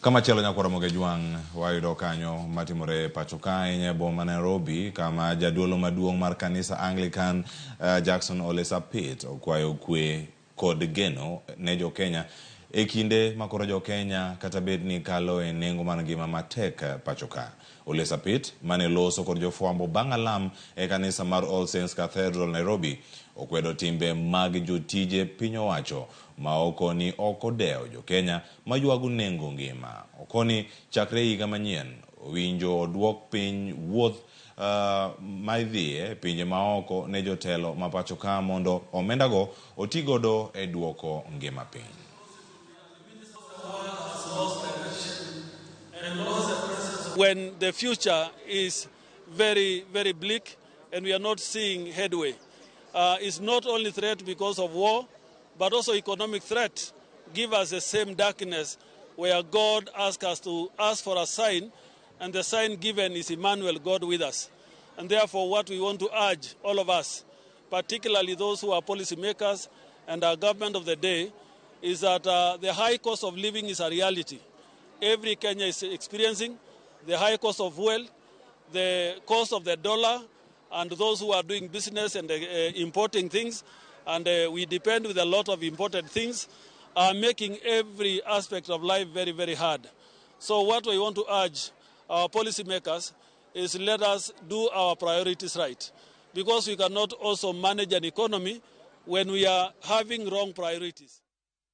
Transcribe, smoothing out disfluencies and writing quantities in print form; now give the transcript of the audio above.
Kamachielo nyakwar Ramogi Jwang' wayudo kanyo matimore pacho ka ahinya e boma ma Nairobi kama jaduolo maduong' mar kanisa Anglican Jackson Ole Sapit okwayo kwe kod geno ne jokenya e kinde ma koro jokenya kata bed ni kalo e nengo mar ngima matek pacho ka. Ole Sapit mane loso kod jofwambo bang' alam e kanisa mar All Saints Cathedral Nairobi okwedo timbe mag jotije piny owacho ma okoni ok odewo jokenya maywago nengo ngima. Okoni chakre higa manyien owinjo oduok piny wuoth ma idhiye pinje maoko ne jotelo ma pacho ka mondo omendago otigodo e duoko ngima piny. When the future is very, very bleak and we are not seeing headway. It's not only threat because of war, but also economic threat give us the same darkness where God asks us to ask for a sign, and the sign given is Emmanuel, God with us. And therefore, what we want to urge all of us, particularly those who are policymakers and our government of the day, is that the high cost of living is a reality. Every Kenya is experiencing the high cost of fuel, the cost of the dollar, and those who are doing business and importing things, and we depend with a lot of imported things, are making every aspect of life very, very hard. So what we want to urge our policymakers is let us do our priorities right, because we cannot also manage an economy when we are having wrong priorities.